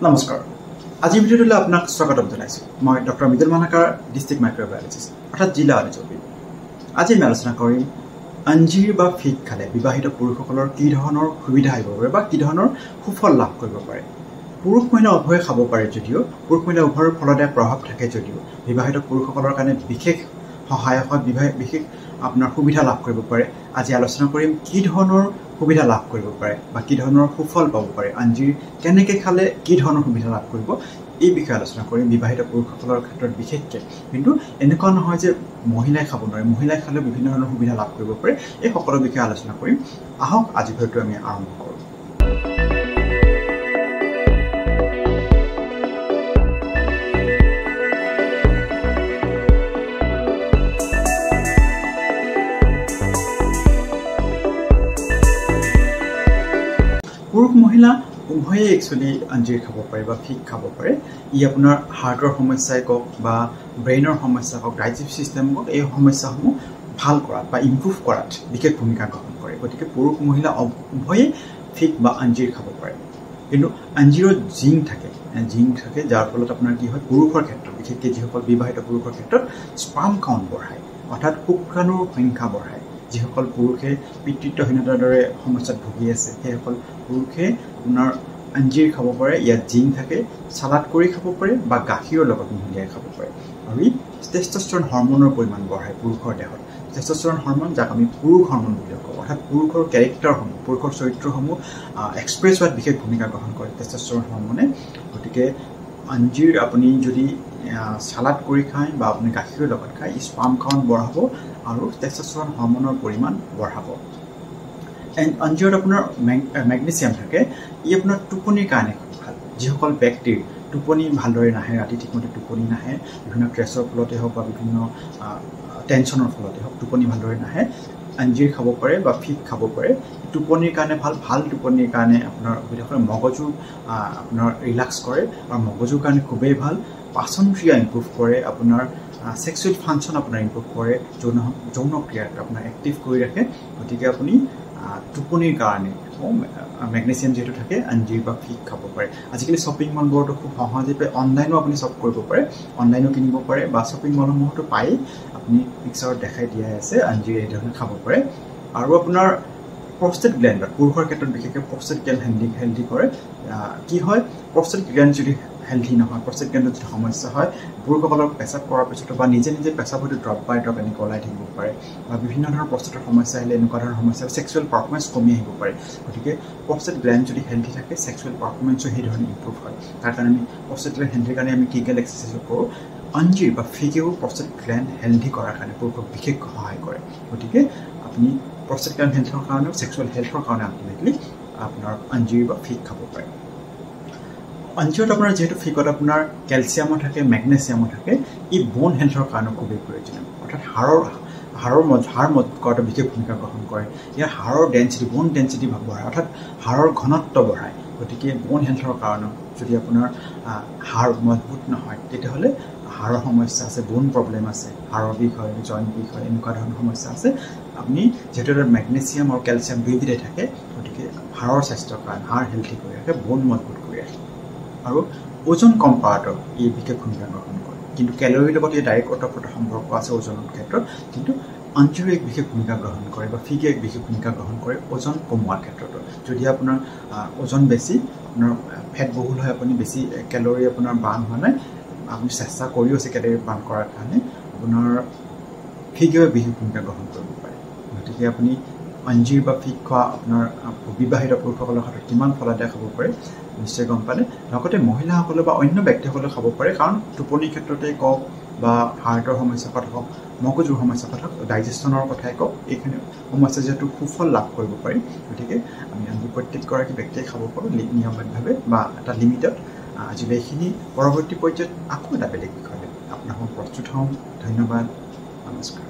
নমস্কাৰ, আজিৰ ভিডিঅ'টোলৈ আপোনাক স্বাগতম জনাইছোঁ। মই doctor Mridul Malakar, district microbiologist অৰ্থাৎ জিলা অণুজীৱবিদ। আজি আমি আলোচনা কৰিম অঞ্জিৰ বা ফিগ খালে বিবাহিত পুৰুষসকলৰ কি ধৰণৰ সুবিধা আহিব পাৰে বা কি ধৰণৰ সুফল লাভ কৰিব পাৰে। পুৰুষ মহিলা উভয়ে খাব পাৰে যদিও, পুৰুষ মহিলা উভয়ৰ ফলদায়ক প্ৰভাৱ থাকে যদিও বিবাহিত পুৰুষসকলৰ কাৰণে বিশেষ সহায়ক হয়, বিশেষ আপোনাৰ সুবিধা লাভ কৰিব পাৰে। আজি আলোচনা কৰিম কি ধৰণৰ সুবিধা লাভ কৰিব পাৰে বা কি ধৰণৰ সুফল পাব পাৰে, অঞ্জিৰ কেনেকৈ খালে কি ধৰণৰ সুবিধা লাভ কৰিব, এই বিষয়ে আলোচনা কৰিম বিবাহিত পুৰুষসকলৰ ক্ষেত্ৰত বিশেষকৈ। কিন্তু এনেকুৱা নহয় যে মহিলাই খাব নোৱাৰে, মহিলাই খালেও বিভিন্ন ধৰণৰ সুবিধা লাভ কৰিব পাৰে। এই সকলো বিষয়ে আলোচনা কৰিম। আহক আজি ভিডিঅ'টো আমি আৰম্ভ কৰোঁ। পুৰুষ মহিলা উভয়ে একচুৱেলি অঞ্জিৰ খাব পাৰে বা ফিগ খাব পাৰে। ই আপোনাৰ হাৰ্টৰ সমস্যাই কওক বা ব্ৰেইনৰ সমস্যা হওক, ডাইজেষ্টিভ ছিষ্টেম হওক, এই সমস্যাসমূহ ভাল কৰাত বা ইম্প্ৰুভ কৰাত বিশেষ ভূমিকা গ্ৰহণ কৰে। গতিকে পুৰুষ মহিলা উভয়ে ফিগ বা অঞ্জিৰ খাব পাৰে। কিন্তু অঞ্জিৰত জিংক থাকে, যাৰ ফলত আপোনাৰ কি হয়, পুৰুষৰ ক্ষেত্ৰত বিশেষকৈ যিসকল বিবাহিত পুৰুষৰ ক্ষেত্ৰত স্পাৰ্ম কাউণ্ট বঢ়ায়, অৰ্থাৎ শুক্ৰাণুৰ সংখ্যা বঢ়ায়। যিসকল পুৰুষে পিতৃত্বহীনতাৰ দৰে সমস্যাত ভুগি আছে, সেইসকল পুৰুষে আপোনাৰ অঞ্জিৰ খাব পাৰে। ইয়াত জিংক থাকে, চালাড কৰি খাব পাৰে বা গাখীৰৰ লগত মিহলিয়াই খাব পাৰে। আৰু ই টেষ্টষ্টেৰন হৰমনৰ পৰিমাণ বঢ়ায় পুৰুষৰ দেহত। টেষ্টষ্টেৰন হৰমন, যাক আমি পুৰুষ হৰমন বুলিও কওঁ, অৰ্থাৎ পুৰুষৰ কেৰেক্টাৰসমূহ, পুৰুষৰ চৰিত্ৰসমূহ এক্সপ্ৰেছ হোৱাত বিশেষ ভূমিকা গ্ৰহণ কৰে টেষ্টষ্টেৰন হৰমনে। গতিকে অঞ্জিৰ আপুনি যদি চালাড কৰি খায় বা আপুনি গাখীৰৰ লগত খায়, স্পাৰ্ম কাউণ্ট বঢ়াব আৰু টেষ্টষ্টেৰন হৰমনৰ পৰিমাণ বঢ়াব। অঞ্জিৰত আপোনাৰ মেগনেছিয়াম থাকে, ই আপোনাৰ টোপনিৰ কাৰণে খুব ভাল। যিসকল ব্যক্তিৰ টোপনি ভালদৰে নাহে, ৰাতি ঠিকমতে টোপনি নাহে, বিভিন্ন ষ্ট্ৰেছৰ ফলতে হওক বা বিভিন্ন টেনশ্যনৰ ফলতে হওক টোপনি ভালদৰে নাহে, অঞ্জিৰ খাব পাৰে বা ফিগ খাব পাৰে। টোপনিৰ কাৰণে ভাল, ভাল টোপনিৰ কাৰণে আপোনাৰ সুবিধা কৰে, মগজু আপোনাৰ ৰিলেক্স কৰে আৰু মগজুৰ কাৰণে খুবেই ভাল। পাচন ক্ৰিয়া ইম্প্ৰুভ কৰে, আপোনাৰ ছেক্সুৱেল ফাংচন আপোনাৰ ইম্প্ৰুভ কৰে, যৌন ক্ৰিয়াত আপোনাৰ এক্টিভ কৰি ৰাখে। গতিকে আপুনি টোপনিৰ কাৰণে মেগনেছিয়াম যিহেতু থাকে, অঞ্জিৰ বা ফিগ খাব পাৰে। আজিকালি শ্বপিং মলবোৰতো খুব সহজে পায়, অনলাইনো আপুনি শ্বপ কৰিব পাৰে, অনলাইনো কিনিব পাৰে বা শ্বপিং মলসমূহতো পায়েই। আপুনি পিকচাৰত দেখাই দিয়াই আছে, অঞ্জিৰ এই ধৰণে খাব পাৰে। আৰু আপোনাৰ প্ৰষ্টেট গ্লেণ্ডত, পুৰুষৰ ক্ষেত্ৰত বিশেষকৈ প্ৰষ্টেট গ্লেণ্ড হেল্ডি কৰে। কি হয়, প্ৰষ্টেট গ্লেণ্ড যদি হেল্ডি নহয়, প্ৰষ্টেট গ্লেণ্ডত যদি সমস্যা হয়, পুৰুষসকলৰ পেচাব কৰাৰ পিছতো বা নিজে নিজে পেচাব হয়তো ড্ৰপ বাই ড্ৰপ এনেকৈ ওলাই থাকিব পাৰে বা বিভিন্ন ধৰণৰ প্ৰষ্টেটৰ সমস্যা আহিলে এনেকুৱা ধৰণৰ সমস্যা, ছেক্সুৱেল পাৰফৰ্মেঞ্চ কমি আহিব পাৰে। গতিকে প্ৰষ্টেট গ্লেণ্ড যদি হেল্ডি থাকে, ছেক্সুৱেল পাৰফৰ্মেঞ্চো সেই ধৰণে ইম্প্ৰুভ হয়। তাৰ কাৰণে আমি প্ৰষ্টেট গ্লেণ্ড হেল্ডিৰ কাৰণে আমি কিগেল এক্সাৰচাইজো কৰোঁ। অঞ্জিৰ বা ফিগেও প্ৰষ্টেট গ্লেণ্ড হেল্ডি কৰাৰ কাৰণে পুৰুষক বিশেষ সহায় কৰে। গতিকে আপুনি প্ৰষ্টেট গ্লেণ্ড হেল্থৰ কাৰণেও, ছেক্সুৱেল হেল্থৰ কাৰণে আল্টিমেটলি আপোনাৰ অঞ্জিৰ বা ফিগ খাব পাৰে। অঞ্জিৰত আপোনাৰ যিহেতু ফিগত আপোনাৰ কেলছিয়ামো থাকে, মেগনেছিয়ামো থাকে, ই ব'ন হেল্থৰ কাৰণেও খুবেই প্ৰয়োজনীয়। অৰ্থাৎ হাড় মজবুত কৰাটো বিশেষ ভূমিকা গ্ৰহণ কৰে। ইয়াৰ হাড়ৰ ডেঞ্চিটি, ব'ন ডেঞ্চিটি বঢ়ায়, অৰ্থাৎ হাড়ৰ ঘনত্ব বঢ়ায়। গতিকে ব'ন হেল্থৰ কাৰণেও যদি আপোনাৰ হাড় মজবুত নহয়, তেতিয়াহ'লে হাড়ৰ সমস্যা আছে, ব'ন প্ৰব্লেম আছে, হাড়ৰ বিষ হয়, জইণ্ট বিষ হয়, এনেকুৱা ধৰণৰ সমস্যা আছে। আপুনি যিহেতু তাত মেগনেছিয়াম আৰু কেলছিয়াম দুয়োবিধে থাকে, গতিকে হাড়ৰ স্বাস্থ্যৰ কাৰণে হাড় হেল্থি কৰি ৰাখে, ব'ন মজবুত কৰি ৰাখে আৰু ওজন কম কৰাটো ই বিশেষ ভূমিকা গ্ৰহণ কৰে। কিন্তু কেলৰিৰ লগত এই ডাইৰেক্ট ওতঃপ্ৰোত সম্পৰ্ক আছে ওজনৰ ক্ষেত্ৰত, কিন্তু অঞ্জিৰে এক বিশেষ ভূমিকা গ্ৰহণ কৰে বা ফিগে এক বিশেষ ভূমিকা গ্ৰহণ কৰে ওজন কমোৱাৰ ক্ষেত্ৰতো। যদি আপোনাৰ ওজন বেছি, আপোনাৰ ফেট বহুল হয়, আপুনি বেছি কেলৰি আপোনাৰ বাৰ্ণ হোৱা নাই, আপুনি চেষ্টা কৰিও আছে কেলৰি বাৰ্ণ কৰাৰ কাৰণে, আপোনাৰ ফিগেও বিশেষ ভূমিকা গ্ৰহণ কৰিব পাৰে। গতিকে আপুনি অঞ্জিৰ বা ফিগ খোৱা আপোনাৰ বিবাহিত পুৰুষসকলৰ ক্ষেত্ৰত কিমান ফলদায়ক হ'ব পাৰে নিশ্চয় গম পালে। লগতে মহিলাসকলে বা অন্য ব্যক্তিসকলেও খাব পাৰে, কাৰণ টোপনিৰ ক্ষেত্ৰতে কওক বা হাৰ্টৰ সমস্যাৰ কথা কওক, মগজুৰ সমস্যাৰ কথা কওক, ডাইজেশ্যনৰ কথাই কওক, এইখিনি সমস্যা যিহেতু সুফল লাভ কৰিব পাৰি। গতিকে আমি প্ৰত্যেকগৰাকী ব্যক্তিয়ে খাব পাৰোঁ নিয়মিতভাৱে বা এটা লিমিটত। আজিলৈ এইখিনি, পৰৱৰ্তী পৰ্যায়ত আকৌ এটা বেলেগ বিষয়লৈ আপোনাৰ প্ৰস্তুত হ'ম। ধন্যবাদ, নমস্কাৰ।